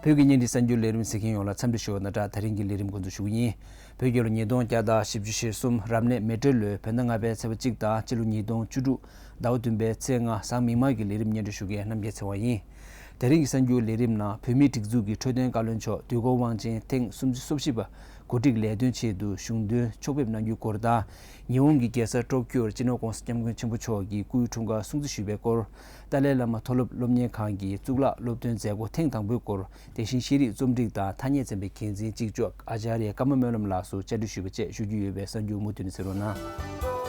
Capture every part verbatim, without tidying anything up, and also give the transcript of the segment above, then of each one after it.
བོད་ཀྱི་བརྙན་འཕྲིན་གསར་འགྱུར་ལས་རིམ་གཟིགས་མཁན་ཡོངས་ལ་འཚམས་འདྲི་ཞུ་བ་དང་སྦྲགས། ད་རིང་གི་ལས་རིམ་འགོ་འཛུགས་ཞུ་གི་ཡིན། བོད་རྒྱལ་ལོ་ཉིས་སྟོང་བརྒྱ་དང་བཞི་བཅུ་ཞེ་གསུམ་རབ་གནས་མེ་སྤྲེལ་ལོའི་བོད་ཟླ་ལྔ་པའི་ཚེས་པ་གཅིག་དང་སྤྱི་ལོ་ཉིས་སྟོང་བཅུ་དྲུག་ཟླ་བ་བདུན་པའི་ཚེས་ལྔ་གཟའ་མིག་དམར་གྱི་ལས་རིམ་སྙན་སྒྲོན་ཞུ་མཁན་རྣམ་རྒྱལ་ཚེ་དབང་ཡིན། དེ་རིང་གི་གསར་འགྱུར་ལས་རིམ་ནང་བོད་མིའི་སྒྲིག་འཛུགས་ཀྱི་འཕྲོད་བསྟེན་བཀའ་བློན་མཆོག་དུས་འཁོར་དབང་ཆེན་ཐེངས་སུམ་ཅུ་སོ་བཞི་པ་གོ་སྒྲིག་ལས་དོན་ཆེད་དུ་གཞུང་དོན་ཕྱོགས་ཕེབས་གནང་རྒྱུའི་སྐོར་དང་། ཉི་ཧོང་གི་རྒྱལ་ས་ཀྲོ་ཀྱོར་སྤྱི་ནོར་༸གོང་ས་༸སྐྱབས་མགོན་ཆེན་པོ་མཆོག་གི་སྐུའི་འཁྲུངས་སྐར་སྲུང་བརྩི་ཞུས་པའི་སྐོར། ཏཱ་ལའི་བླ་མ་མཐོ་སློབ་སློབ་གཉེར་ཁང་གི་གཙུག་ལག་སློབ་ཐོན་མཛད་སྒོ་ཐེངས་དང་པོའི་སྐོར། དེ་བཞིན་ཤེས་རིག་རྩོམ་སྒྲིག་དང་ཐ་སྙད་ཚན་པའི་འགན་འཛིན་གཅིག་ལྕོགས་ཨ་ཅཱརྱ་ཀརྨ་སྨོན་ལམ་ལགས་སུ་བཅར་འདྲི་ཞུས་པ་བཅས་ཞུ་རྒྱུ་ཡོད་པའི་གསར་འགྱུར་མུ་མཐུད་ནས་གསན་རོགས་གནང་།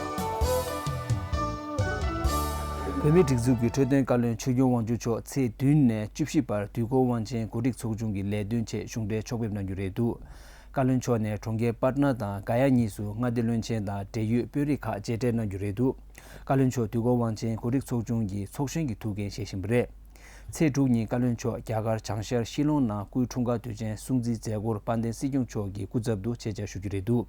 བོད་མིའི་སྒྲིག་འཛུགས་ཀྱི་འཕྲོད་བསྟེན་བཀའ་བློན་ཆོས་སྐྱོང་དབང་ཕྱུག་མཆོག་ཚེས་བདུན་ནས་བཅུ་བཞི་བར་དུས་འཁོར་དབང་ཆེན་གོ་སྒྲིག་ཚོགས་ཆུང་གི་ལས་དོན་ཆེད་གཞུང་འབྲེལ་ཕྱོགས་ཕེབས་གནང་རྒྱུ་རེད་འདུག་བཀའ་བློན་མཆོག་ནས་གྲོང་ཁྱེར་པཊ་ན་དང་ག་ཡ་གཉིས་སུ་མངའ་སྡེ་བློན་ཆེན་དང་འབྲེལ་ཡོད་དཔོན་རིགས་ཁག་མཇལ་འཕྲད་གནང་རྒྱུ་རེད་འདུག་བཀའ་བློན་མཆོག་དུས་འཁོར་དབང་ཆེན་གོ་སྒྲིག་ཚོགས་ཆུང་གི་ཚོགས་གཞོན་གྱི་ཐུགས་འགན་བཞེས་བཞིན་པ་རེད། ཚེས་དྲུག་ཉིན་བཀའ་བློན་མཆོག་རྒྱ་གར་བྱང་ཤར་ཤི་ལོང་ནང་སྐུའི་འཁྲུངས་སྐར་དུས་ཆེན་སྲུང་བརྩིའི་མཛད་སྒོར་དཔལ་ལྡན་སྲིད་སྐྱོང་མཆོག་གི་སྐུ་ཚབ་ཏུ་ཆེད་བཅར་ཞུ་རྒྱུ་རེད་འདུག་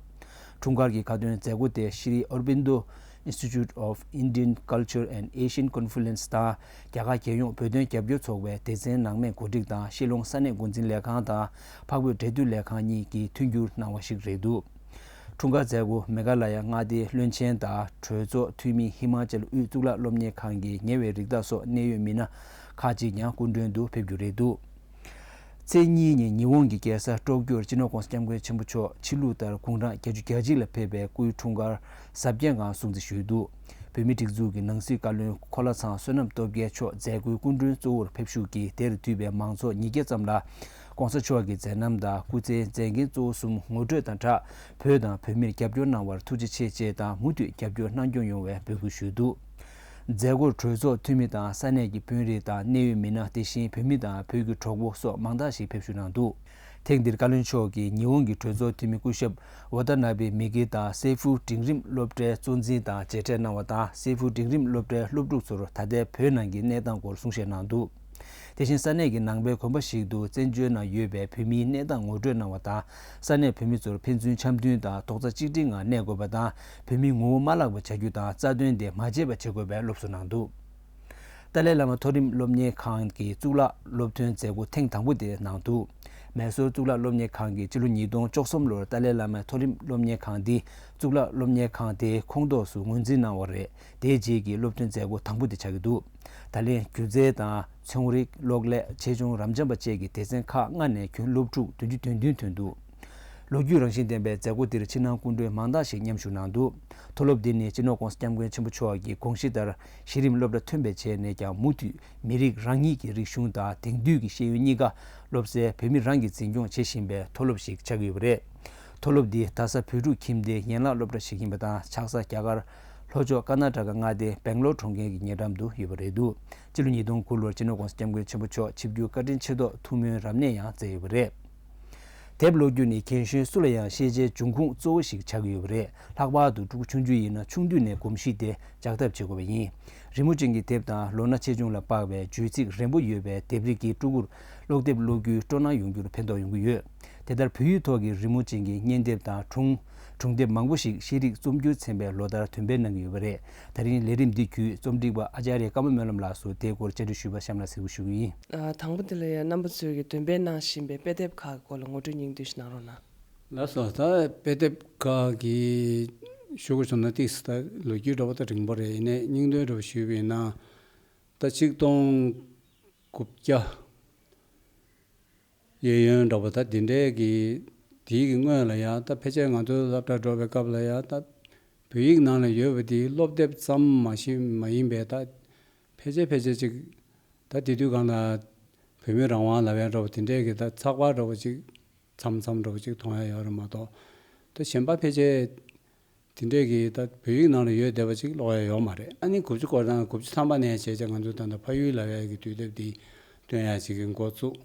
འཁྲུངས་སྐར་གྱི་ཁ་ཏོན་མཛད་སྒོ་དེ་ཤྲི་ཨོ་རོ་བིན་དོ་Institute of Indian Culture and Asian Confluence དང་རྒྱ་གར་རྒྱལ་ཡོངས་བོད་དོན་རྒྱབ་སྐྱོར་ཚོགས་པའི་སྡེ་ཚན་ནང་མའི་གོ་སྒྲིག་དང་ཤི་ལོང་ས་གནས་འགོ་འཛིན་ལས་ཁང་དང་འཕགས་བོད་འབྲེལ་མཐུད་ལས་ཁང་གཉིས་ཀྱིས་མཐུན་འགྱུར་གནང་བ་ཞིག་རེད་འདུག་འཁྲུངས་སྐར་མཛད་སྒོ་མེ་གྷ་ལ་ཡ་མངའ་སྡེའི་བློན་ཆེན་དང་གྲོས་ཚོགས་འཐུས་མི། ཧི་མ་ཅལ་དབུས་གཙུག་ལག་སློབ་གཉེར་ཁང་གི་ཉེ་བའི་རིགས་བདག་སོགས་གནད་ཡོད་མི་སྣ་ཁག་ཅིག་ཀྱང་སྐུ་མགྲོན་དུ་ཕེབས་རྒྱུ་རེད་འདུག་ཚེས་གཉིས་ཉིན་ཉི་ཧོང་གི་རྒྱལ་ས་ཀྲོ་ཀྱོར་སྤྱི་ནོར་༸གོང་ས་༸སྐྱབས་མགོན་ཆེན་པོ་མཆོག་ཕྱི་ལུགས་ལྟར་དགུང་གྲངས་བརྒྱད་ཅུ་གྱ་གཅིག་ལ་ཕེབས་པའི་སྐུའི་འཁྲུངས་སྐར་གཟབ་རྒྱས་ངང་སྲུང་བརྩི་ཞུས་འདུག་བོད་མིའི་སྒྲིག་འཛུགས་ཀྱི་ནང་སྲིད་བཀའ་བློན་གོ་ལ་ཚང་བསོད་ནམས་སྟོབས་རྒྱལ་མཆོག་མཛད་སྒོའི་སྐུ་མགྲོན་གཙོ་བོར་ཕེབས་བཞུགས་ཀྱིས་དེར་འདུས་པའི་མང་ཚོགས་ཉིས་བརྒྱ་ཙམ་ལ་༸གོང་ས་མཆོག་གི་མཛད་རྣམ་དང་སྐུ་ཚེའི་མཛད་འགན་གཙོ་བོ་གསུམ་ངོ་སྤྲོད་དང་སྦྲགས་བོད་དང་བོད་མིར་རྒྱབ་སྐྱོར་གནང་བར་ཐུགས་རྗེ་ཆེ་ཞེས་དང་མུ་མཐུད་རྒྱབ་སྐྱོར་གནང་སྐྱོང་ཡོང་བའི་འབོད་སྐུལ་ཞུས་འདུག་མཛད་སྒོར་གྲོས་ཚོགས་འཐུས་མི་དང་ས་གནས་ཀྱི་དཔོན་རིགས་དང་གནད་ཡོད་མི་སྣ། དེ་བཞིན་བོད་མི་དང་བོད་ཀྱི་གྲོགས་པོ་སོགས་མང་དག་ཞིག་ཕེབས་བཞུགས་གནང་འདུག་ཐེངས་འདིར་བཀའ་བློན་མཆོག་གིས་ཉི་ཧོང་གི་གྲོས་ཚོགས་འཐུས་མི་སྐུ་ཞབས་ཝ་ཏ་ན་བེ་མི་ཀེ་དང་སེ་ཧྥུ་འབྲིང་རིམ་སློབ་གྲྭའི་གཙོ་འཛིན་དང་མཇལ་འཕྲད་གནང་བ་དང་། སེ་ཧྥུ་འབྲིང་རིམ་སློབ་གྲྭའི་སློབ་ཕྲུག་ཚོར་ད་ལྟའི་བོད་ནང་གི་གནས་སྟངས་སྐོར་གསུང་བཤད་གནང་འདུག་དེ་བཞིན་ས་གནས་ཀྱི་ནང་པའི་དགོན་པ་ཞིག་ཏུ་བཙན་བྱོལ་ནང་ཡོད་པའི་བོད་མིའི་གནས་སྟངས་ངོ་སྤྲོད་གནང་བ་དང་། ས་གནས་བོད་མི་ཚོར་ཕན་ཚུན་འཆམ་མཐུན་དང་རྡོག་རྩ་གཅིག་སྒྲིལ་ངང་གནས་དགོས་པ་དང་། བོད་མིའི་ངོ་བོ་མ་བརླག་པ་བྱ་རྒྱུ་དང་། རྩ་དོན་དེ་མ་བརྗེད་པ་བྱེད་དགོས་པའི་སློབ་གསོ་གནང་འདུག་ཏཱ་ལའི་བླ་མ་མཐོ་རིམ་སློབ་གཉེར་ཁང་གི་གཙུག་ལག་སློབ་ཐོན་མཛད་སྒོ་ཐེངས་དང་པོ་དེ་གནང་འདུག་མེ་སོར་གཙུག་ལག་སློབ་གཉེར་ཁང་གིས་སྤྱི་ལོ་ཉིས་སྟོང་བཅུ་གསུམ་ལོར་ཏཱ་ལའི་བླ་མའི་མཐོ་རིམ་སློབ་གཉེར་ཁང་འདི་གཙུག་ལག་སློབ་གཉེར་ཁང་དེའི་ཁོངས་གཏོགས་སུ་ངོས་འཛིན་གནང་བ་རེད། དེའི་རྗེས་ཀྱི་སློབ་ཐོན་མཛད་སྒོ་དང་པོ་དེ་ཆགས་ཀྱི་འདུག་ད་ལན་སྒྱུ་རྩལ་དང་། ཚོང་རིག། གློག་ཀླད། ཆེད་སྦྱོང་རབ་འབྱམས་པ་བཅས་ཀྱི་སྡེ་ཚན་ཁག་ལྔ་ནས་ཁྱོན་སློབ་ཕྲུག་བདུན་ཅུ་དོན་བདུན་ཐོན་འདུག་ལོ་རྒྱུས་རང་བཞིན་ལྡན་པའི་མཛད་སྒོ་འདིར་ཕྱི་ནང་སྐུ་མགྲོན་མང་དག་ཞིག་མཉམ་ཞུགས་གནང་འདུག་མཐོ་སློབ་འདི་ནི་སྤྱི་ནོར་༸གོང་ས་༸སྐྱབས་མགོན་ཆེན་པོ་མཆོག་གི་དགོངས་གཞི་ལྟར་གཞི་རིམ་སློབ་གྲྭ་ཐོན་པའི་བྱས་ནས་ཀྱང་མུ་མཐུད་མི་རིགས་རང་ཉིད་ཀྱི་རིག་གཞུང་དང་དེང་དུས་ཀྱི་ཤེས་ཡོན་གཉིས་ཀ་སློབ་སའི་བོད་མི་རང་གིས་འཛིན་སྐྱོང་བྱེད་བཞིན་པའི་མཐོ་སློབ་ཞིག་ཆགས་ཀྱི་ཡོད་པ་རེད། མཐོ་སློབ་འདི་རྡ་ས་བོད་ཕྲུག་ཁྱིམ་སྡེའི་ཡན་ལག་སློབ་གྲྭ་ཞིག་ཡིན་པ་དང་། ཆགས་ས་རྒྱ་གར་ལྷོ་ཕྱོགས་ཀར་ན་ཊ་ཀ་མངའ་སྡེ་སྦེང་ལོར་གྲོང་ཁྱེར་གྱི་ཉེ་འགྲམ་དུ་ཡོད་པ་རེད་འདུག་སྤྱི་ལོ་ཉིས་སྟོང་དགུ་ལོར་སྤྱི་ནོར་༸གོང་ས་༸སྐྱབས་མགོན་ཆེན་པོ་མཆོག་ཆིབས་བསྒྱུར་བཀའ་དྲིན་ཆེ་ཐོག་ཐུགས་སྨོན་རབ་གནས་ཡང་མཛད་ཡོད་པ་རེད། དེབ་ཀློག་རྒྱུ་ནི་རྒན་གཞོན་སུ་ལ་ཡང་ཤེས་བྱའི་འབྱུང་ཁུངས་གཙོ་བོ་ཞིག་ཆགས་ཀྱི་ཡོད་པ་རེད། ལྷག་པར་དུ་ཕྲུ་གུ་ཆུང་ཆུང་ཡིན་ན་ཆུང་དུས་ནས་གོམས་གཤིས་དེ་འཇགས་ཐབས་བྱེད་དགོས་པ་ཡིན། རི་མོ་ཅན་གྱི་དེབ་དང་ལོ་ན་ཆེ་ཆུང་ལ་དཔག་པའི་བརྗོད་ཚིག་རན་པོ་ཡོད་པའི་དེབ་རིགས་ཀྱིས་ཕྲུ་གུར་ཀློག་དེབ་ཀློག་རྒྱུའི་སྤྲོ་སྣང་ཡོང་རྒྱུར་ཕན་ཐོགས་ཡོང་གི་ཡོད། དེ་ལྟར་བོད་ཡིག་ཐོག་གི་རི་མོ་ཅན་གྱི་བརྙན་དེབ་དང་སྒྲུང་། སྒྲུང་དེབ་མང་པོ་ཞིག་ཤེས་རིག་རྩོམ་སྒྱུར་ཚན་པས་ལོ་ལྟར་འདོན་སྤེལ་གནང་གི་ཡོད་པ་རེད། ད་རིང་ལས་རིམ་འདི་བརྒྱུད་རྩོམ་སྒྲིག་པ་ཨ་ཅཱརྱ་ཀརྨ་སྨོན་ལམ་ལགས་སུ་དེའི་སྐོར་བཅར་འདྲི་ཞུས་པ་གཤམ་ལ་གཟིགས་འབུལ་ཞུ་གི་ཡིན། ཨ། དང་པོ་དེ་ལ་ཡང་རྣམ་པ་ཚོས་ཀྱིས་འདོན་སྤེལ་གནང་བཞིན་པའི་དཔེ་དེབ་ཁག་གི་སྐོར་ལ་ངོ་སྤྲོད་སྙིང་བསྡུས་ཤིག་གནང་རོགས་གནང་། ལགས་སོ། ད་དཔེ་དེབ་ཁག་གི་ཞུ་དགོས་བྱུང་ན་ཏིག་ཙམ་ད་ལོ་རྒྱུས་འདྲ་པོ་ད་རིང་པོ་རེད། ཡིན་ནའི་སྙིང་དོན་འདྲ་པོ་ཞུས་པ་ཡིན་ན། ད་ཆིག་སྟོང་དགུ་བརྒྱ་གཡས་གཡོན་འདྲ་པོ་ད་འདི་འདྲའི་གི་དེའི་གི་སྔོན་ལ་ཡང་ད་ཕལ་ཆེར་ང་ཚོའི་སློབ་གྲྭ་འགྲོ་བའི་སྐབས་ལ་ཡང་ད་བོད་ཡིག་ནང་ལ་ཡོད་པ་དེ་སློབ་དེབ་ཙམ་མ་ཞིག་མ་ཡིན་པའི་ད་ཕལ་ཆེར་ཕལ་ཆེར་ཅིག་ད་དེ་དུས་སྒང་ལ་བོད་མི་རང་དབང་ལབ་ཡ་འདྲ་པོ་དེ་འདྲའི་གི་ད་ཚགས་པར་འདྲ་པོ་ཅིག་མཚམས་མཚམས་འདྲ་པོ་ཅིག་མཐོང་ཡ་ཡོད་རེད་མ་གཏོགས། ད་གཞན་པ་ཕལ་ཆེར་དེ་འདྲས་ཀྱི་ད་བོད་ཡིག་ནང་ལ་ཡོད་བསྡད་པ་ཅིག་ཀློག་ཡ་ཡོད་མ་རེད། ཨ་ནི་དགུ་བཅུ་གོ་དང་དགུ་བཅུ་ཐམ་པ་ནས་བྱས་བྱས་ང་ཚོ་ད་ལྟ་ཕ་ཡུལ་ལབ་ཡ་གི་དུས་དེབ་འདི་སྟོན་ཡ་ཅིག་གི་འགོ་བཙུགས།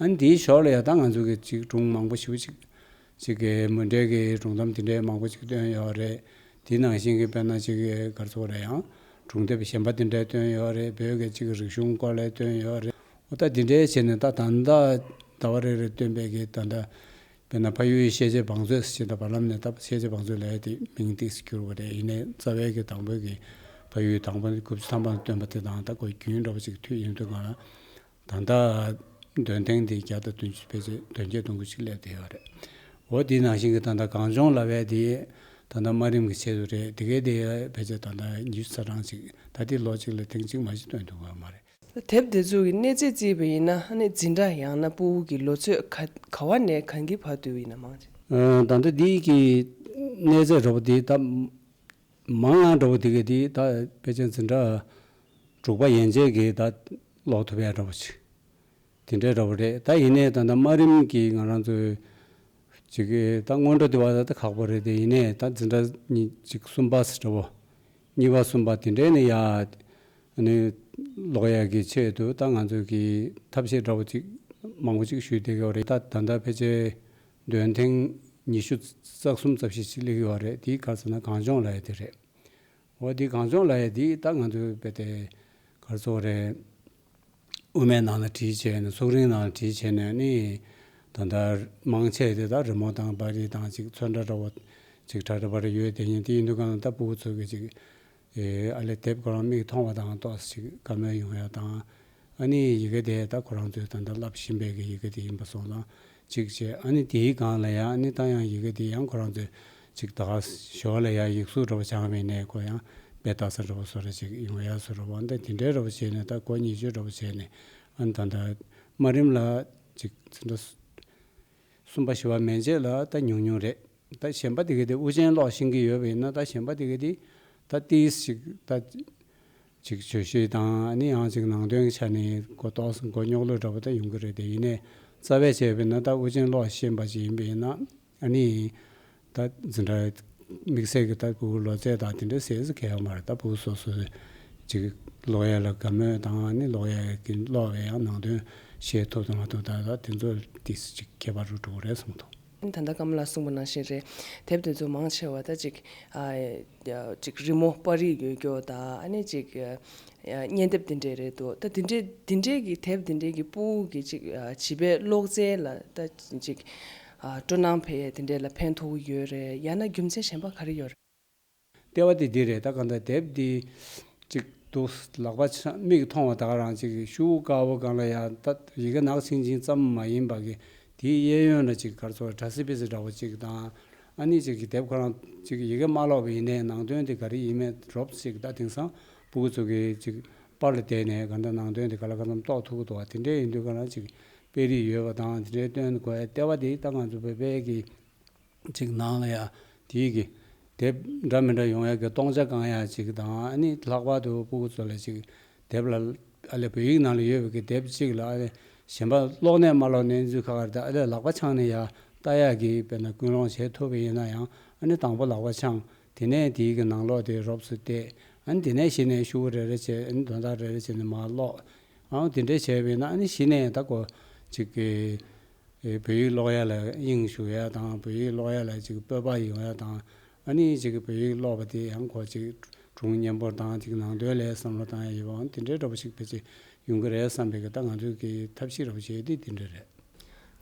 ཨ་ནི་དེའི་ཞོར་ལ་ཡ་ད་ང་ཚོ་གི་ཅིག་སྒྲུང་མང་པོ་ཞེ་པོ་ཅིག་ཅིག་གི་མུ་འབྲེལ་གྱི་སྒྲུང་གཏམ་དེ་འདྲས་མང་པོ་ཅིག་བཏོན་ཡོད་རེད། དེ་ནང་བཞིན་གྱི་དཔེར་ན་ཅིག་གི་ག་རེ་ཟེར་དགོས་རེད། ཡང་སྒྲུང་དེབ་གཞན་པ་དེ་འདྲས་བཏོན་ཡོད་རེད། བོད་ཀྱི་ཅིག་གི་རིག་གཞུང་སྐོར་ལ་བཏོན་ཡོད་རེད། འོ་ད་དེ་འདྲས་བྱས་ནས་ད་ད་ལྟ་ཟླ་བ་རེ་རེ་བཏོན་པའི་གི་ད་ལྟ་དཔེར་ན་ཕ་ཡུལ་ཤེས་བྱའི་བང་མཛོད་ཟེར་ད་བར་ལམ་ནས་ད་ཤེས་བྱའི་བང་མཛོད་ལབ་ཡ་དེ་མིང་ཏིག་ཙམ་གྱུར་བ་རེད། ཡིན་ནའི་རྩ་བའི་གི་དང་པོའི་གི་ཕ་ཡུལ་དང་པོ་དགུ་བཅུ་ཐམ་པ་བཏོན་པ་དེ་དང་ད་ཁོའི་རྒྱུན་འདྲ་བོ་ཅིག་མཐུད་ཡོང་དུས་སྒང་ལ་ད་ལྟ་ འདོན་ཐེངས་དེ་བརྒྱ་དང་བདུན་ཅུ་ཕལ་ཆེར་བདུན་བརྒྱ་དང་དགུ་ཅིག་སླེབས་བསྡད་ཡོད་རེད། འོ་དེ་ནང་བཞིན་གྱི་ད་ལྟ་གངས་ལྗོངས་ལབ་ཡས་དེ་ད་ལྟ་དམའ་རིམ་གྱི་ཆེད་དུ་རེད། དེ་གའི་དེ་ཕལ་ཆེར་ད་ལྟ་ཉི་ཤུ་རྩ་གྲངས་ཅིག་ད་ལྟའི་ལོ་གཅིག་ལ་ཐེངས་གཅིག་མ་གཏོགས་བཏོན་ཐུབ་ཡོད་མ་རེད། དེབ་དེ་ཚོ་གི་གནས་ཚད་བརྩིས་པ་ཡིན་ན་ཨ་ནི་འཛིན་གྲྭ་ཡང་ན་ཕྲུ་གུ་གི་ལོ་ཚོད་ག་ག་བ་ནས་གང་གི་བར་དུ་ཡིན་ན་མང་ཆེ། ཨ། ད་ལྟ་འདི་གི་གནས་ཚད་འདྲ་པོ་འདི་ད་མང་ང་འདྲ་པོ་འདི་གི་འདི་ད་ཕལ་ཆེར་འཛིན་གྲྭ་དྲུག་པ་ཡན་ཆད་ཀྱི་ད་ཀློག་ཐུབ་ཡ་འདྲ་པོ་ཅིག་དེ་འདྲའི་འདྲ་པོ་རེད། ད་ཡིན་ནའི་ད་ད་དམའ་རིམ་གྱི་ང་རང་ཚོའི་ཅིག་གི་ད་སྔོན་འགྲོ་དེ་བ་ད་ད་ཁག་པོ་རེད་དེ། ཡིན་ནའི་ད་འཛིན་གྲྭ་གཉིས་ཅིག་གསུམ་པ་ཟེར་འདྲ་པོ། གཉིས་པ་གསུམ་པ་དེ་འདྲའི་ནས་ཡ་ནི་ཀློག་ཡག་གི་ཆེད་དུ་ད་ང་ཚོས་ཀྱི་ཐབས་ཤེས་འདྲ་པོ་ཅིག་མང་པོ་ཅིག་ཞུས་བསྡད་ཀྱི་ཡོད་རེད། ད་ད་ལྟ་ཕལ་ཆེར་འདོན་ཐེངས་ཉི་ཤུ་རྩ་གསུམ་རྩ་བཞི་ཅིག་སླེབས་ཀྱི་ཡོད་རེད། དེའི་ག་རེ་ཟེར་ན་གངས་ལྗོངས་ལབ་ཡ་དེ་རེད། འོ་དེ་གངས་ལྗོངས་ལབ་ཡ་དེ་ད་ང་ཚོས་རྦད་དེ་ག་རེ་ཟེར་དགོས་རེད། དབུ་མའི་ནང་ལ་བྲིས་བྱས་ནས་སོག་རིང་ནང་ལ་བྲིས་བྱས་ནས་ནི་ད་ལྟ་མང་ཆེ་དེ་ད་རི་མོ་དང་པར་རིས་དང་ཅིག་ཚོན་ཁྲ་འདྲ་པོ་ཅིག་ཁྲ་ཁྲ་པར་ཡོད་དེ་ཡིན། དེ་ཡིན་དུས་གང་ལ་ད་ཕྲུ་གུ་ཚོ་གི་ཅིག་ཨེ་ཨ་ལས་དེབ་ཁོ་རང་མིག་མཐོང་བ་དང་ཏོག་ཙམ་ཅིག་དགའ་མོས་ཡོང་ཡ་དང་། ཨ་ནི་ཡི་གེ་དེ་ད་ཁོ་རང་ཚོས་ད་ལྟ་བསླབ་བཞིན་པའི་གི་ཡི་གེ་དེ་ཡིན་པ་སོང་ཙང་ཅིག་བྱས། ཨ་ནི་དེའི་སྒང་ལ་ཡང་ཨ་ནི་ད་ཡང་ཡི་གེ་དེ་ཡང་ཁོ་རང་ཚོས་ཅིག་ད་ག་ཞོར་ལ་ཡང་ཡིག་གཟུགས་འདྲ་པོ་སྦྱངས་པའི་ནས་ཁོ་ཡང་དཔེ་ལྟ་ས་འདྲ་པོ་བཟོ་འདྲ་ཅིག་ཡོང་ཡ་བཟོ་འདྲ་པོ། འདི་དེ་འདྲའི་འདྲ་པོ་བྱས་ནས་ད་སྒོ་ཉིས་ཆོད་འདྲ་པོ་བྱས་ནས་ཨ་ནི་ད་ལྟ་དམའ་རིམ་ལ་ཅིག་འཛིན་གྲྭ་གསུམ་པ་བཞི་པ་མན་ཆད་ལ་ད་ཉུང་ཉུང་རེད། ད་གཞན་པ་དེ་ག་དེ་དབུ་ཅན་ཀློག་ཤེས་ཀྱི་ཡོད་པ་ཡིན་ན་ད་གཞན་པ་དེ་ག་དེ་ད་ཏིས་ཞིག་ད་ཅིག་བརྗོད་གཞི་དང་ཨ་ནི་ཡང་ཅིག་ནང་དོན་གྱི་ཆ་ནས་མགོ་ཏོག་ཙམ་མགོ་རྙོག་ལོས་འདྲ་པོ་ད་ཡོང་གི་རེད་དེ། ཡིན་ནའི་རྩ་བའི་བྱས་པ་ཡིན་ན་ད་དབུ་ཅན་ཀློག་ཤེས་པ་ཅིག་ཡིན་པ་ཡིན་ན་ཨ་ནི་ད་འཛིན་གྲྭ་དམིགས་བསལ་གྱི་ད་ཕྲུ་གུ་ལོ་ཚད་དང་དེ་འདྲ་ཟེར་ཟེར་གལ་ཡོད་མ་རེད། ད་ཕྲུ་གུ་སོ་སོ་ཅིག་ཀློག་ཡ་ལ་དགའ་མོས་དང་ཨ་ནི་ཀློག་ཡ་གི་ཀློག་པའི་ཡང་ནང་དོན་ཤེས་ཐུབ་དང་མ་ཐུབ་ད་ད་དེ་ཚོ་ཏིས་ཅིག་ཁྱད་པར་རུ་འགྲོ་གི་རེད་བསམ་གྱི་འདུག། ད་ལྟ་ཀརྨ་ལགས་གསུངས་པ་ནང་བཞིན་རེད། དེབ་དེ་ཚོ་མང་ཆེ་བ་ད་ཅིག་ཨ་ཅིག་རི་མོ་པར་རིས་ཡོད་རྒྱུ་དང་ཨ་ནི་ཅིག་ཨ་བརྙན་དེབ་དེ་འདྲས་རེད་འདུག། ད་དེ་འདྲས་དེ་འདྲས་ཀྱི་དེབ་དེ་འདྲས་ཀྱི་ཕྲུ་གུ་གི་ཅིག་ཨ་བྱིས་པའི་ཀློག་རྩལ་ལ་ད་ཅིག་ཨ་སྤྲོ་སྣང་འཕེལ་ཡས་དེ་འདྲས་ལ་ཕན་ཐོགས་ཀྱི་ཡོད་རེད། ཡང་ན་རྒྱུ་མཚན་གཞན་པ་ག་རེ་ཡོད་རེད། ལྟེ་བ་དེ་འདི་རེད། ད་གང་ལྟར་དེབ་འདི་ཅིག་འདུག་ལག་པ་འཆང་མིག་མཐོང་བ་ད་ག་རང་ཅིག་ཤུགས་དཀར་པོ་སྒང་ལ་ཡ་ད་ཡི་གེ་ནག་ཆིང་ཆིང་ཙམ་མ་ཡིན་པ་གི་དེའི་གཡས་གཡོན་ལ་ཅིག་ག་རེ་ཟེར་དགོས་རེད། ཊ་སི་པི་སི་འདྲ་བོ་ཅིག་དང་ཨ་ནི་ཅིག་གི་དེབ་ཁོ་རང་ཅིག་ཡི་གེ་མ་ཀློག་པ་ཡིན་ནའི་ནང་དོན་དེ་ག་རེ་ཡིན་མིན་རོབ་ཅིག་ད་དེང་སང་ཕྲུ་གུ་ཚོ་གི་ཅིག་པར་ལ་བལྟས་ནས་གང་ལྟར་ནང་དོན་དེ་ག་ལ་གང་འཚམ་རྟོགས་ཐུབ་ཀྱི་འདུག་བ། དེ་འདྲའི་ཡིན་དུས་ག་རང་ཅིག་དཔེ་རིས་ཡོད་པ་དང་དེ་འདྲའི་སྟོན་དགོས་ཡ་ལྟེ་བ་དེ་ད་ང་ཚོ་བོད་པའི་གི་ཅིག་ནང་ལ་ཡ་དེའི་གི་དེབ་འདྲ་མི་འདྲ་ཡོང་ཡ་གི་སྟོང་ཆ་བཀང་ཡ་ཅིག་དང་ཨ་ནི་ལྷག་པར་དུ་ཕྲུ་གུ་ཚོ་ལ་ཅིག་དེབ་ལ་ཨ་ལས་བོད་ཡིག་ནང་ལ་ཡོད་པའི་གི་དེབ་ཅིག་ལ་ཨ་ལས་གཞན་པ་ཀློག་ནའི་མ་ཀློག་ནའི་ཚུལ་ཁ་ཁར་ད་ཨ་ལས་ལག་པ་འཆང་ནས་ཡ་ལྟ་ཡ་གི་དཔེར་ན་ཀུན་སློང་བྱེད་ཐུབ་པ་ཡིན་ན་ཡང་ཨ་ནི་དང་པོ་ལག་པ་འཆང་། དེ་ནས་དེའི་གི་ནང་ལོགས་དེ་རོབ་ཙམ་བལྟས། ཨ་ནི་དེ་ནས་གཞི་ནས་ཤུགས་རེ་རེ་བྱས་ཨ་ནི་དོན་དག་རེ་རེ་བྱས་ནས་མར་ཀློག། ཨང་དེ་འདྲས་བྱས་པ་ཡིན་ན་ཨ་ནི་གཞི་ནས་ད་ཁོ་ཅིག་གི་ཨེ་བོད་ཡིག་ཀློག་ཡ་ལ་དབྱིངས་ཞུགས་ཡ་དང་བོད་ཡིག་ཀློག་ཡ་ལ་ཅིག་སྤོབས་པ་ཡོང་ཡ་དང་ཨ་ནི་ཅིག་བོད་ཡིག་ཀློག་པ་དེ་ཡང་ཁོ་ཅིག་སྒྲུང་སྙན་པོ་དང་ཅིག་ནང་དོན་ལ་བསམ་བློ་བཏང་ཡ་ཡོད་པའང་དེ་འདྲའི་འདྲ་པོ་ཞིག་ཕལ་ཆེར་ཡོང་གི་རེད་བསམ་པའི་གི་ད་ང་ཚོའི་གི་ཐབས་ཤེས་འདྲ་པོ་བྱས་དེ་དེ་འདྲ་རེད།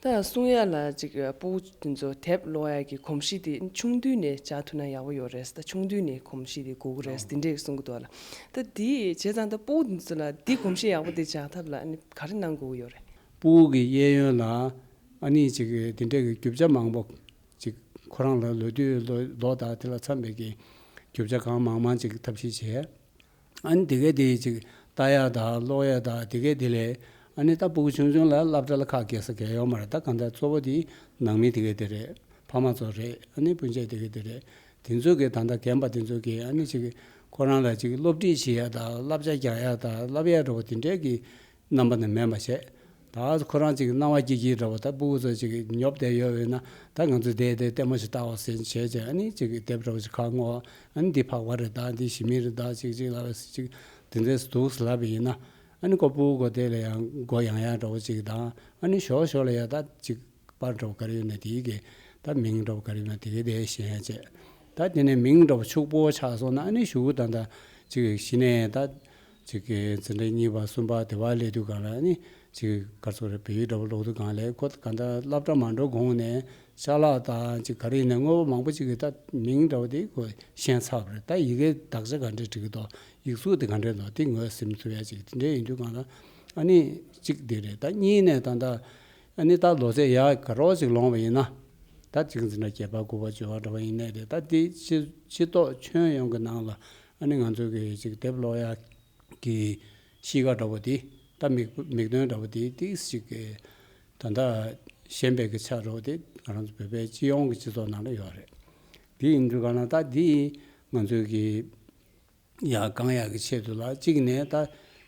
ད་གསུང་ཡ་ལ་ཅིག་ཕྲུ་གུ་དེ་ཚོ་དེབ་ཀློག་ཡ་གི་གོམས་གཤིས་དེ་ཆུང་དུས་ནས་སྦྱར་ཐུབ་ན་ཡག་པོ་ཡོད་རེད། ད་ཆུང་དུས་ནས་གོམས་གཤིས་དེ་དགོས་ཀྱི་རེད་དེ་འདྲས་གསུང་གི་འདུག་ལ། ད་དེ་བྱས་ཙང་ད་ཕྲུ་གུ་དེ་ཚོ་ལ་དེ་གོམས་གཤིས་ཡག་པོ་དེ་སྦྱར་ཐབས་ལ་ཨ་ནི་ག་རེ་གནང་དགོས་ཀྱི་ཡོད་རེད། ཕྲུ་གུ་གི་གཡས་གཡོན་ལ་ཨ་ནི་ཅིག་དེ་འདྲས་ཀྱི་རྒྱུ་ཆ་མང་པོ་ཅིག་ཁོ་རང་ལ་ལོ་དུས་ལོ་ལོ་དང་དེ་ལ་འཚམ་པའི་གི་རྒྱུ་ཆ་གང་མང་མང་ཅིག་ཐབས་ཤེས་བྱས། ཨ་ནི་དེ་གས་དེ་ཅིག་ལྟ་ཡ་དང་ཀློག་ཡ་དང་དེ་གས་དེ་ལས་ཨ་ནི་ད་ཕྲུ་གུ་ཆུང་ཆུང་ལ་སློབ་གྲྭ་ལ་ཁག་འགེལ་ས་གང་ཡང་ཡོད་མ་རེད། ད་གང་ལྟར་གཙོ་བོ་དེ་ནང་མི་དེ་གས་དེ་རེད། ཕ་མ་ཚོ་རེད། ཨ་ནི་སྤུན་མཆེད་དེ་གས་དེ་རེད། དེ་ཚོ་གི་ད་ལྟ་རྒན་པ་དེ་ཚོ་གི་ཨ་ནི་ཅིག་ཁོ་རང་ལ་ཅིག་སློབ་ཁྲིད་བྱེད་ཡ་དང་བསླབ་བྱ་རྒྱག་ཡ་དང་བསླབ་ཡ་འདྲ་པོ་དེ་འདྲས་ཀྱི་རྣམ་པ་ནི་མེད་པ་བྱས། ད་ཁོ་རང་ཅིག་སྣང་བ་སྐྱིད་སྐྱིད་འདྲ་པོ་ད་ཕྲུ་གུ་ཚོ་ཅིག་ཉོབ་བསྡད་ཡོད་པས་ན་ད་ང་ཚོ་བསྡད་དེ་ལྟད་མོ་ཞིག་ལྟ་བ་ཟེར་བྱས་བྱས་ཨ་ནི་ཅིག་དེབ་འདྲ་པོ་ཞིག་ཁ་སྔོག་ཨ་ནི་འདི་ཕག་པ་རེད་ད་འདི་ཞི་མི་རེད་ད་ཅིག་ཅིག་ལབ་པས་ཅིག་དེ་འདྲས་འདུག་ཟེར་ལབ་པ་ཡིན་ན་ཨ་ནི་ཁོ་ཕྲུ་གུ་དེ་ལ་ཡང་མགོ་ཡང་ཡང་འདྲ་པོ་ཅིག་དང་ཨ་ནི་ཞོགས་ཞོགས་ལ་ཡང་ད་ཅིག་པར་འདྲ་པོ་ག་རེ་ཡོད་ན་དེའི་གི་ད་མིང་འདྲ་པོ་ག་རེ་ཡོད་ན་དེ་གི་དེ་ཤེས་ཡ་བྱས། ད་དེ་ནས་མིང་འདྲ་པོ་ཕྱུག་པོ་ཆགས་སོང་ན་ཨ་ནི་གཞུག་གུ་ད་ད་ཅིག་གཞི་ནས་ད་ཅིག་གི་འཛིན་གྲྭ་གཉིས་པ་གསུམ་པ་དེ་བ་སླེབས་དུས་སྒང་ལ་ཨ་ནི་ཅིག་ག་རེ་ཟེར་དགོས་རེད། བོད་ཡིག་འདྲ་པོ་ཀློག་དུས་སྒང་ལ་ཁོ་ག་ད་སློབ་གྲྭ་མ་འགྲོ་གོང་ནས་ཅ་ལག་དང་ཅིག་ག་རེ་ཡིན་ན་དངོས་པོ་མང་པོ་ཅིག་གི་ད་མིང་འདྲ་པོ་དེ་ཁོ་ཤེས་ཚར་བ་རེད། ད་ཡི་གེ་དག་ཆ་ག་འདྲས་འབྲི་གི་འདུག་ཡིག་གཟུགས་དེ་ག་འདྲས་འདུག་དེ་ངོས་ཟིན་ཐུབ་ཡ་ཅིག་དེ་འདྲས་ཡིན་དུས་སྒང་ལ་ ཨ་ནི་གཅིག་འདི་རེད། ད་གཉིས་ནས་ད་ལྟ་ཨ་ནི་ད་ལོ་ཚད་ཡག་ག་རོགས་ཅིག་ལོངས་པ་ཡིན་ན། ད་གཅིག་འཛིན་གྲྭ་བརྒྱད་པ་དགུ་པ་བཅུ་པ་འདྲ་བ་ཡིན་ནའི་རེད། ད་འདི་སྤྱི་སྤྱི་ཚོགས་ཁྱོན་ཡོངས་ཀྱི་ནང་ལ་ཨ་ནི་ང་ཚོ་གི་ཅིག་དེབ་ཀློག་ཡག་གི་གཤིས་ཀ་འདྲ་བོ་དེ། ད་མིག་མིག་སྟོན་འདྲ་བོ་དེ་ཏིག་ཅིག་གི་ད་ལྟ་ཞན་པའི་གི་ཆ་འདྲ་བོ་དེ་ང་རང་ཚོ་བོད་པའི་སྤྱི་ཡོངས་ཀྱི་སྤྱི་ཚོགས་ནང་ལ་ཡོད་རེད། དེ་ཡིན་དུས་ག་ན་ད་འདི་ང་ཚོའི་གི་ཡར་བསྐང་ཡག་གི་ཆེད་དུ་ལ་གཅིག་ནས་ད་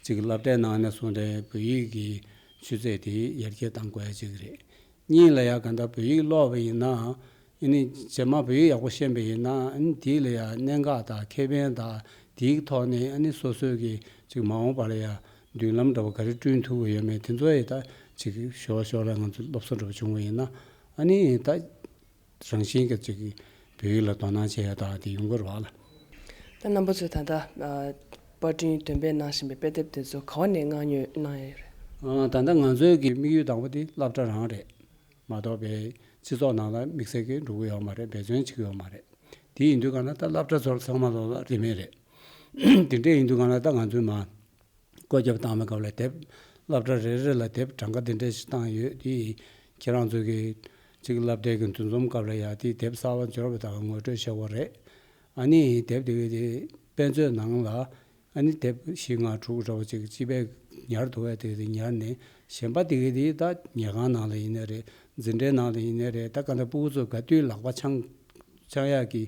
ཅིག་སློབ་གྲྭའི་ནང་ནས་བཟུང་སྟེ་བོད་ཡིག་གི་ཆུ་ཚད་དེ་ཡར་རྒྱས་གཏང་དགོས་ཡ་གཅིག་རེད། གཉིས་ལ་ཡ་ག་འདྲ་བོད་ཡིག་ཀློག་པ་ཡིན་ན་ཨ་ནི་རྗེས་མ་བོད་ཡིག་ཡག་པོ་ཤེས་པ་ཡིན་ན་ཨ་ནི་དེ་ལ་ཡ་གནད་འགག་དང་ཁེ་ཕན་དང་དེའི་ཐོག་ནས་ཨ་ནི་སོ་སོའི་གི་ཅིག་མ་འོངས་པ་ལ་ཡ་མདུན་ལམ་འདྲ་བོ་ག་རེ་བསྐྲུན་ཐུབ་ཀྱི་ཡོད་མེད་དེ་ཚོ་ཡི་ད་ཅིག་ཞོར་ཞོར་ལ་ང་ཚོ་སློབ་གསོ་འདྲ་བོ་བྱུང་བ་ཡིན་ན་ཨ་ནི་ད། རང་བཞིན་གྱི་ཅིག་བོད་ཡིག་ལ་དོ་སྣང་བྱེད་ཡ་དག་དེ་ཡོང་གི་རེད་བ་ལ། ད་རྣམ་པ་ཚོས་ད་ལྟ་ཨ་པར་སྐྲུན་འདོན་སྤེལ་གནང་བཞིན་པའི་དཔེ་དེབ་དེ་ཚོ་ག་བ་ནས་མངགས་ཉོས་གནང་ཡ་ཡོད་རེད། ཨ་ད་ལྟ་ང་ཚོའི་གི་དམིགས་ཡུལ་དང་པོ་དེ་སློབ་གྲྭ་རང་རེད། མ་གཏོགས་པའི་སྤྱི་ཚོགས་ནང་ལ་དམིགས་བསལ་གྱི་འགྲོ་གི་ཡོད་མ་རེད། འབད་བརྩོན་བྱེད་ཀྱི་ཡོད་མ་རེད། དེ་ཡིན་དུས་ག་ན་ད་སློབ་གྲྭ་ཚོར་ཚང་མ་ལོ་ལ་རིན་མེད་རེད། དེ་འདྲ་ཡིན་དུས་ག་ན་ད་ང་ཚོས་མ། བཀོད་ཁྱབ་བཏང་བའི་སྐབས་ལ་དེབ་སློབ་གྲྭ་རེ་རེ་ལ་དེབ་གྲངས་ཀ་འདི་འདྲ་ཞིག་བཏང་ཡོད་དེ། ཁྱེད་རང་ཚོ་གི་གཅིག་སློབ་གྲྭའི་གི་འདུ་འཛོམས་སྐབས་ལ་ཡ་དེ་དེབ་གསར་པ་འབྱོར་བ་དང་ངོ་སྤྲོད་བྱ་དགོས་རེད། ཨ་ནི་དེབ་དེ་གི་དེ་དཔེ་མཛོད་ནང་ལ་ཨ་ནི་དེབ་བཞི་ལྔ་དྲུག་འདྲ་བོ་ཅིག་སྤྱི་པའི་ཉར་འདུག་པས་དེ་གི་དེ་ཉར་ནས་གཞན་པ་དེ་གི་དེ་ད་ཉལ་ཁང་ནང་ལ་ཡིན་ནའི་རེད། འཛིན་གྲྭའི་ནང་ལ་ཡིན་ནའི་རེད། ད་ག་འདྲ་སྤུ་གུ་ཚོ་ག་དུས་ལག་པ་འཆང་ཆགས་ཡག་གི་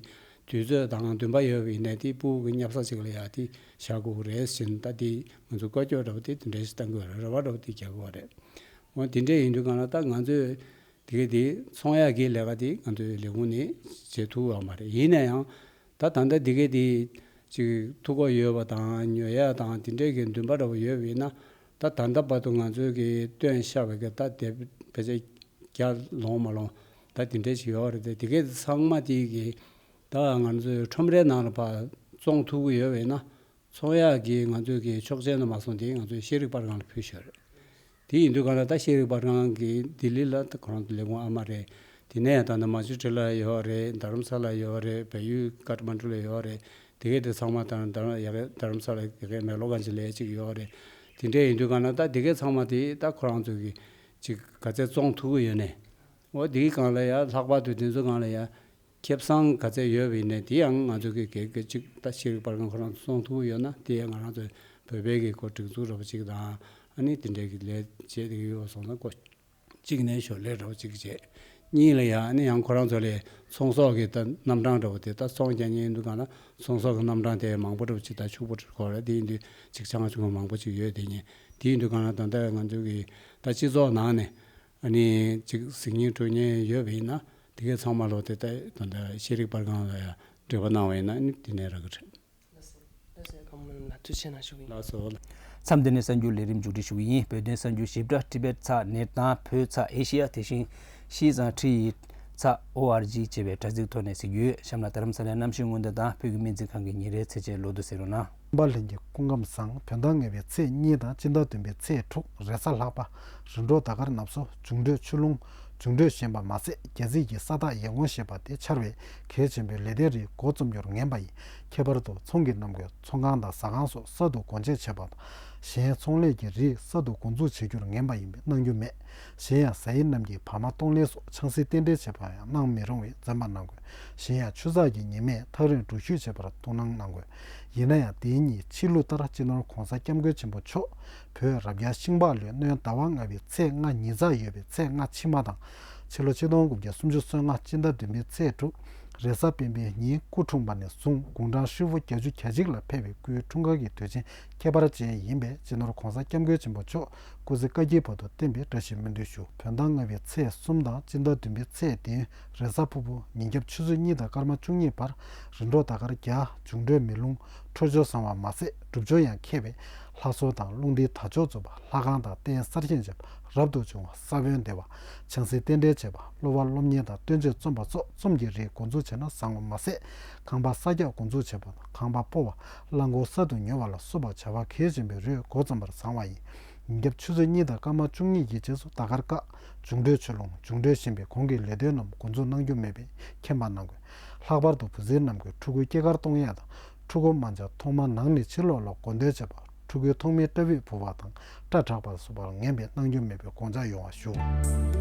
དུས་ཚོད་དང་འདུན་པ་ཡོད་པ་ཡིན་ནའི་དེ་སྤུ་གུ་གི་བསྙབ་ས་ཅིག་ལ་ཡ་དེ་བཞག་དགོས་ཀྱི་རེད་ཟེར་ནས་ད་དེ་ང་ཚོ་བཀའ་བཀྱོན་འདྲ་བོ་དེ་དེ་འདྲ་ཞིག་བཏང་གི་ཡོད་རེད། རེ་བ་འདྲ་བོ་དེ་རྒྱག་གི་ཡོད་རེད། འོ་དེ་འདྲ་ཡིན་དུས་གང་ལ་ད་ང་ཚོས་དེ་ག་དེ་ཚོང་ཡག་གི་ལས་ཀ་དེ་ང་ཚོའི་ལས་ཁུངས་ནས་བྱེད་ཐུབ་ཡོད་མ་རེད། ཡིན་ན་ཡང་ད་ད་ལྟ་དེ་ག་དེ་ཅིག་ཐུགས་ཁུར་ཡོད་པ་དང་ཉོ་ཡག་དང་དེ་འདྲའི་གི་འདུན་པ་འདྲ་བོ་ཡོད་པ་ཡིན་ན་ད་ད་ལྟ་བར་དུ་ང་ཚོའི་གི་བཏོན་བཞག་པའི་གི་ད་དེ་བེད་སྤྱོད་རྒྱག་ལོང་མ་ལོང་ད་དེ་འདྲ་ཞིག་ཡོད་རེད་དེ། དེ་གས་ཚང་མ་དེ་གི་ད་ང་ཚོའི་ཁྲོམ་རའི་ནང་ལ་ཕར་བཙོང་ཐུབ་ཀྱི་ཡོད་པས་ན་ཚོང་ཡག་གི་ང་ཚོའི་གི་ཆོག་མཆན་ལ་མ་སོང་དེ་ང་ཚོའི་ཤེས་རིག་པར་ཁང་ལ་ཕུལ་ཞོར་རེད། དེ་ཡིན་དུས་གང་ལ་ད་ཤེས་རིག་པར་ཁང་གི་ལྡི་ལི་ལ་ད་ཁོ་རང་ཚོ་ལས་ཁུངས་ཨ་མ་རེད། དེ་ནས་ད་ནི་མ་ཅུ་ཁྲི་ལ་ཡོད་རེད། རྡ་རམ་ས་ལ་ཡོད་རེད། བལ་ཡུལ་ཀ་ཐ་མན་ཌུ་ལ་ཡོད་རེད། དེ་གས་དེ་ཚང་མ་དང་ད་ཡ་གི་རྡ་རམ་ས་ལ་ཡ་གི་མེག་ལོ་གན་ཇི་ལ་ཡ་གཅིག་ཡོད་རེད། དེ་འདྲས་ཡིན་དུས་གང་ན་ད་དེ་གས་ཚང་མ་དེ་ད་ཁོ་རང་ཚོ་གི་ཅིག་ག་ཚད་བཙོང་ཐུབ་ཀྱི་ཡོད་ནས། འོ་དེ་གི་སྒང་ལ་ཡ་ལྷག་པར་དུ་དེ་ཚོ་སྒང་ལ་ཡ་ཁེ་བཟང་ག་ཚད་ཡོད་པ་ཡིན་ནས་དེ་ཡང་ང་ཚོ་གི་གེ་གེ་ཅིག་ད་ཤེས་རིག་པར་ཁང་ཁོ་རང་ཚོ་བཙོང་ཐུབ་ཀྱི་ཡོད་ན་དེ་ཡང་ང་རང་ཚོ་བོད་པའི་གི་ཁོ་སྒྲིག་འཛུགས་འདྲ་པོ་ཅིག་དང་ཨ་ནི་དེ་འདྲས་གི་ལས་བྱེད་དེ་གི་ཡོད་སོང་ན་ཀོ། གཅིག་ནས་ཞོར་ལས་རོགས་གཅིག་བྱས། གཉིས་ལ་ཡང་ནི་ཡང་ཁོ་རང་ཚོ་ལས་ཚོང་ཟོག་གི་ད་རྣམ་གྲངས་འདྲ་པོ་དེ་ད་ཚོང་རྒྱག་མཁན་ཡིན་དུས་གང་ལ་ཚོང་ཟོག་གི་རྣམ་གྲངས་དེ་མང་པོ་འདྲ་པོ་ཅིག་ད་ཕྱུག་པོ་འདྲ་པོ་རེད། དེ་ཡིན་དུས་ཅིག་ཆང་ཆུང་མང་པོ་ཅིག་ཡོད། དེ་ཉིན་དེ་ཡིན་དུས་གང་ལ་ད་ལྟ་ང་ཚོ་གི་ད་སྤྱི་ཚོགས་ནང་ནས་ཨ་ནི་ཅིག་གཟིགས་མཁན་འཕྲོད་མཁན་ཡོད་པ་ཡིན་ན་དེ་གས་ཚང་མ་ལོ་དེ་ད་ད་ལྟ་ཤེས་རིག་པར་ཁང་ལ་ཡང་འབྲེལ་བ་གནང་བ་ཡིན་ན་ཨ་ནི་དེ་ནས་རག་གི་རེད། ལགས་སོ། ལགས་སོ། ཡ་གང་མ་ལ་ཐུགས་རྗེ་གནང་ཞུ་གི་ཡིན། ལགས་སོ། མཚམས་འདི་ནས་གསར་འགྱུར་ལས་རིམ་མཇུག་སྒྲིལ་ཞུ་གི་ཡིན། བོད་དོན་གསར་འགྱུར་ཞིབ་ཕྲ་ཊི་བེཊ་ཚགས་ནེཊ་དང་བོད་ཚགས་ཨེ་ཤི་ཡ་དེ་བཞིན་ཤིས་ཙང་ཁྲི་ཡི་ཚགས་ཨོ་ཨར་ཇི་བཅས་པའི་དྲ་ཚིགས་ཐོག་ནས་གཟིགས་རྒྱུ་ཡོད། གཤམ་ལ་རྡ་རམ་ས་ལའི་གནམ་གཤིས་སྔོན་བརྡ་དང་བོད་ཀྱི་སྨན་རྩིས་ཁང་གི་ཉིན་རེའི་ཚེས་ཆེན་ལོ་ཐོ་གཟིགས་རོགས་གནང་། པ་ལྷན་རྒྱས་སྐུ་ཁམས་བཟང་། བོད་ཟླ་ལྔ་པའི་ཚེས་གཉིས་དང་སྤྱི་ཟླ་བདུན་པའི་ཚེས་དྲུག་རེས་གཟའ་ལྷག་པ། རིམ་གྲོ་ཟླ་སྐར་ནབ་སོ། འབྱུང་འཕྲོད་ཆུ་ཀླུང་། འབྱུང་འཕྲོད་ཞན་པ་མ་ཟད་རྒྱལ་སྲིད་ཀྱི་ས་རྟགས་ཡན་གོང་ཞེས་པ་དེ་འཆར་བའི་གལ་ཆེན་པོའི་ལས་དོན་རིགས་འགོ་རྩོམ་རྒྱུར་ངེས་པ་ཡིན། ཁྱད་པར་དུ་ཚོང་གི་རྣམ་ཀུན་ཚོང་ཁང་དང་ཟ་ཁང་སོགས་གསར་དུ་སྒོ་འབྱེད་བྱེད་པ་དང་། གཞན་ཚོང་ལས་ཀྱི་རིགས་གསར་དུ་འགོ་འཛུགས་བྱེད་རྒྱུར་ངེས་པ་ཡིན་པས་གནང་རྒྱུ་མེད། གཞན་ཡང་ཟ་ཡི་རྣམས་ཀྱི་བར་མ་གཏོང་ལེན་སོགས་ཆང་སའི་རྟེན་འབྲེལ་བྱེད་པ་ཡང་གནང་མི་རུང་བས་འཛེམ་པ་གནང་དགོས། གཞན་ཡང་ཆུ་ཚགས་ཀྱི་ཉི་མས་ཐག་རིང་འགྲུལ་བཞུད་བྱེད་པར་ཐུགས་སྣང་གནང་དགོས། ཡིན་ན་ཡང་དེའི་ཉིན་ཕྱི་ལུགས་ལྟར་སྤྱི་ནོར་༧གོང་ས་༧སྐྱབས་མགོན་ཆེན་པོ་མཆོག་བོད་རབ་རྒྱས་ཤིང་སྦག་ལོའི་སྣྲོན་ཟླ་བ་ལྔ་པའི་ཚེས་ལྔ་ཉིན་གྲངས་ཡོད་པའི་ཚེས་ལྔ་ཕྱི་མ་དང་། ཕྱི་ལོ་ཆིག་སྟོང་དགུ་བརྒྱ་སུམ་ཅུ་སོ་ལྔ་སྤྱི་ཟླ་བདུན་པའི་ཚེས་དྲུག་རེས་གཟའ་སྤེན་པའི་ཉིན་སྐུ་འཁྲུངས་པ་ནས་བཟུང་དགུང་གྲངས་ཧྲིལ་པོ་བརྒྱད་ཅུ་གྱ་གཅིག་ལ་ཕེབས་པའི་སྐུའི་འཁྲུངས་སྐར་གྱི་དུས་ཆེན་ཁྱད་པར་ཅན་ཡིན་པས་སྤྱི་ནོར་༧གོང་ས་༧སྐྱབས་མགོན་ཆེན་པོ་མཆོག་སྐུ་ཚེ་བསྐལ་བརྒྱའི་བར་དུ་བརྟན་པའི་བཀྲ་ཤིས་སྨོན་འདུན་ཞུ། བོད་ཟླ་ལྔ་པའི་ཚེས་གསུམ་དང་སྤྱི་ཟླ་བདུན་པའི་ཚེས་བདུན་རེས་གཟའ་ཕུར་བུ་ཉིན་རྒྱབ་ཆུ་ཚོད་གཉིས་དང་སྐར་མ་བཅུ་གཉིས་བར་རིམ་གྲོ་ཟླ་སྐར་བརྒྱ། འབྱུང་འཕྲོད་མེ་རླུང་། འཕྲོད་སྦྱོར་བཟང་བ་མ་ཟད་སྒྲུབ་སྦྱོར་ཡང་མཁས་པས་ལྷ་གསོལ་དང་རླུང་རྟའི་དར་ལྕོག་འཛུགས་པ། ལྷ་ཁང་དང་རྟེན་གསར་བཞེངས་བྱེད་པ། རབ་ཏུ་བྱུང་བ་ས་བོན་འདེབས་པ། ཆང་སའི་རྟེན་འབྲེལ་བྱེད་པ། གླུ་བ་སློབ་གཉེར་དང་བསྟན་བཅོས་རྩོམ་པ་སོགས་རྩོམ་གྱི་རིགས་འགོ་འཛུགས་བྱས་ན་བཟང་བ་མ་ཟད་ཁང་པ་གསར་རྒྱག་འགོ་འཛུགས་བྱེད་པ་དང་ཁང་པ་སྤོ་བ། རླངས་འཁོར་གསར་དུ་ཉོ་བ་ལ་སོགས་པ་བྱ་བ་གལ་ཆེན་པོའི་རིགས་འགོ་རྩོམ་པར་བཟང་བ་ཡིན། ཉིན་རྒྱབ་ཆུ་ཚོད་གཉིས་དང་སྐར་མ་བཅུ་གཉིས་ཀྱི་རྗེས་སུ་ཟླ་སྐར་བཀག་འབྱུང་འཕྲོད་ཆུ་ཀླུང་། འབྱུང་འཕྲོད་ཞན་པའི་གོང་གི་ལས་དོན་རྣམས་འགོ་འཛུགས་གནང་རྒྱུ་མེད་པས་མཁྱེན་པ་གནང་དགོས། ལྷག་པར་དུ་བུ་ཚའི་རྣམས་ཀྱི་ཕྲུ་གུའི་སྐྱེས་སྐར་གཏོང་ཡས་དང་ཕྲུ་གུ་དམར་འབྱར་ཐོག་མ་ནང་ནས་ཕྱི་ལོགས་ལ་འགོ་འདྲེན་བྱེད་པ། ཕྲུ་གུའི་ཐོག་མའི་སྐྲ་དཔེ་བུ་བ་དང་སྐྲ་གྲགས་པ་ལ་སོགས་པར་ངན་པས་སྣང་རྒྱུ་མེད་པའི་གོང་ཚད་ཡོང་བ་ཞུ།